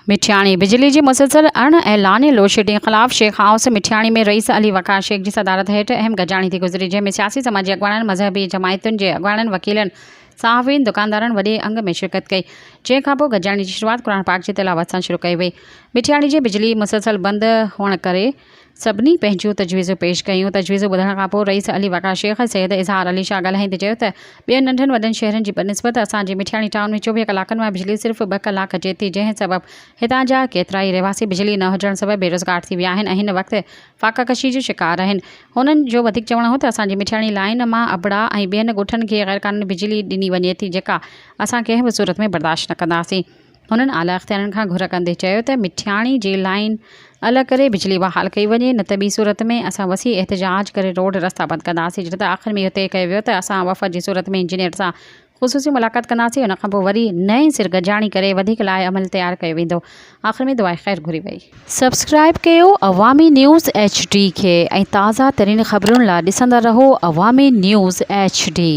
مٺياڻي، بجلي جي مسلسل اڻ اعلانيل لوڊشيڊنگ خلاف شيخ هائوس مٺياڻي ۾ رئيس علي وقار شيخ جي صدارت هيٺ اهم گڏجاڻي ٿي گذري، جنهن ۾ سياسي سماجي اڳواڻن، مذهبي جماعتن جي اڳواڻن، وڪيلن، صحافين، دڪاندارن وڏي انگ ۾ شرڪت ڪئي، جنهن کانپوء گڏجاڻي جي شروعات قرآن پاڪ جي تلاوت سان شروع ڪئي وئي. مٺياڻي جي بجلي مسلسل بند هئڻ ڪري سڀني پنهنجون تجويزون پيش ڪيون. تجويزون ٻڌڻ کانپوء رئيس علي وقار شيخ ۽ سيد اظهار علي شاهه ڳالهائيندي چيو ته ٻين ننڍن وڏن شهرن جي بنسبت اسان جي مٺياڻي ٽائون ۾ 24 ڪلاڪن مان بجلي صرف ٻه ڪلاڪ اچي ٿي جنهن سبب هتان جا ڪيترائي رهواسي بجلي نه هجڻ سبب بيروزگار ٿي ويا آهن ۽ هن وقت فاقه ڪشي جو شڪار آهن. هنن جو وڌيڪ چوڻ هو ته اسان جي مٺياڻي لائين مان ابڙا ۽ ٻين ڳوٺن کي غيرقانوني بجلي ڏني وڃي ٿي جيڪا اسان ڪنهن به صورت ۾ برداشت نه ڪنداسين. هنن اعليٰ اختيارين کان گهر ڪندي چيو ته مٺياڻي جي لائين الڳ ڪري بجلي بحال ڪئي وڃي نه ته ٻي صورت ۾ اسان وسيع احتجاج ڪري روڊ رستا بند ڪنداسين جڏهن ته آخر ۾ اهو طئي ڪيو ويو ته اسان وفد جي صورت ۾ انجنيئر سان خصوصي ملاقات ڪنداسين ان کانپوء وري نئين سر گڏجاڻي ڪري وڌيڪ لاء عمل تيار ڪيو ويندو آخر ۾ دعاء خير گهري وئي. سبسڪرائيب ڪيو عوامي نيوز ايڇ ڊي کي ۽ تازه ترين خبرن لا ڏسندا رهو عوامي نيوز ايڇ ڊي.